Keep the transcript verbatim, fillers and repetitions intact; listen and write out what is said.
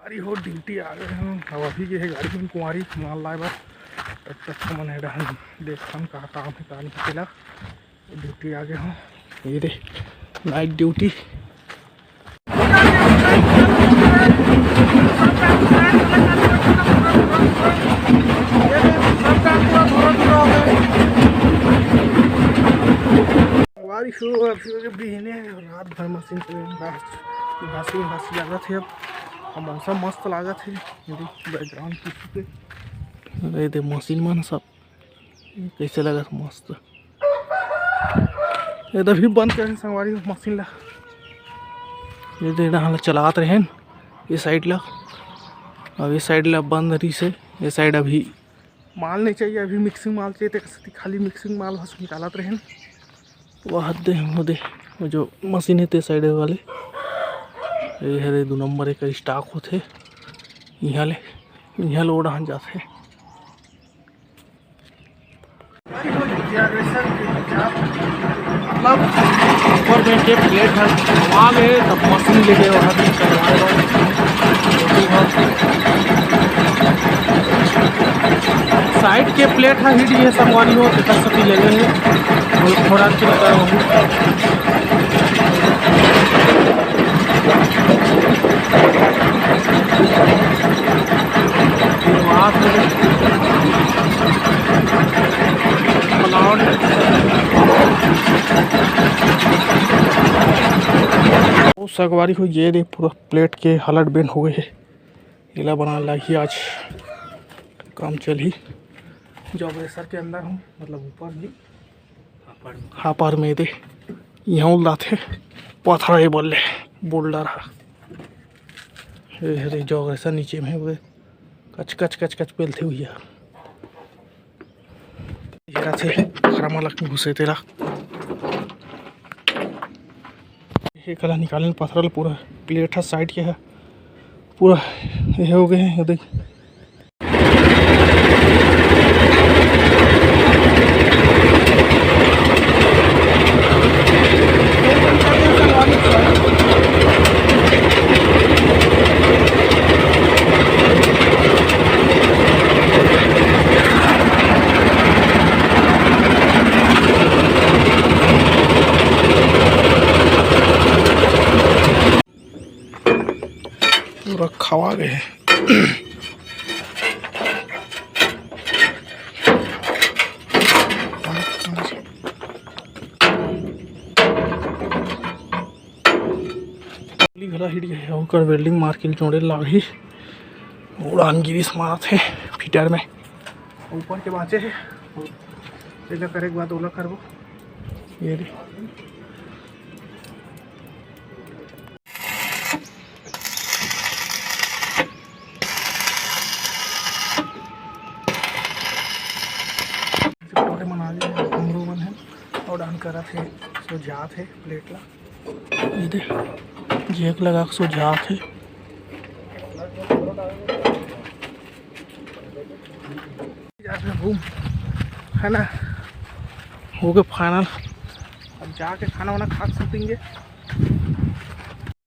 अरे हो, ड्यूटी आ गए हम। अब अभी ये है गाड़ी में कुंवारी माल लाए बर। तब तक हमन हे डहन देखथन का काम है, का नहीं तेला। ड्यूटी आ गए हम। ये दे, नाइट ड्यूटी। बारिश हो, अब फिर बिहने रात भर मशीन चले, घास, घास ही घास लागत है। अब, अब मौसम मस्त लागत है। ये देख, बैकग्राउंड किसी पे, ये दे मशीन मन सब, ये कैसे लगत है, मस्त। ये तो अभी बंद करें संगवारी मशीन ला। ये दे डहन ला चलात रहेन, ये साइड ला, अब ये साइड ला बंद रही से, ये साइड अभी माल नहीं चाहिए, अभी मिक्सिंग माल चाहिए, तेकर सेती खाली मिक्सिंग माल बस निकालत रहेन। वह दे, वो दे, वो जो मशीन है ते साइड वाले, ये हरे दो नंबर एक स्टॉक होथे, यहाँ ले, यहाँ ले ओढ़ान जाथे। मतलब ऊपर में के प्लेट है, वहाँ गए तब मशीन ले गए, वहाँ भी करवाए बर। साइड के प्लेट ह हिट गे हे संगवारी हो, तेकर सेती ले गए हे। थोड़ा चिंता होही। ओ संगवारी हो, ये दे पूरा प्लेट के हालत बेन हो गए हे। एला बनाए लागही आज, काम चलही। जॉगरेसर के अंदर हूँ, मतलब ऊपर ही। हापर में दे, यहाँ उलदाथे पथरा, ये बोल ले, बोल्डर हा। ये हरे जॉगरेसर नीचे में हुए, कच कच कच कच पेलथे भैया। ये रथे खरमा लग घुसे तेरा। ये कला निकाले पथरा ल, पूरा प्लेट है साइड के है, पूरा ये हो गए हैं, ये देख। पूरा खवा गए हे। घला हिट गए हे, ओकर वेल्डिंग मार के जोड़े लागही। उड़ान गिरिस मारत हे फीटर में। ऊपर के बाँचे हे, एला करे के बाद ओला करबो। ये दे। टोरे मन आगे हे, हमरो मन हे, अउ डाहन करत हे, सोझात हे प्लेट ला। ये दे, जेक लगा के सोझात हे। जाके घूम, है ना, हो गए फाइनल। अब जाके खाना वाना खा सकेंगे।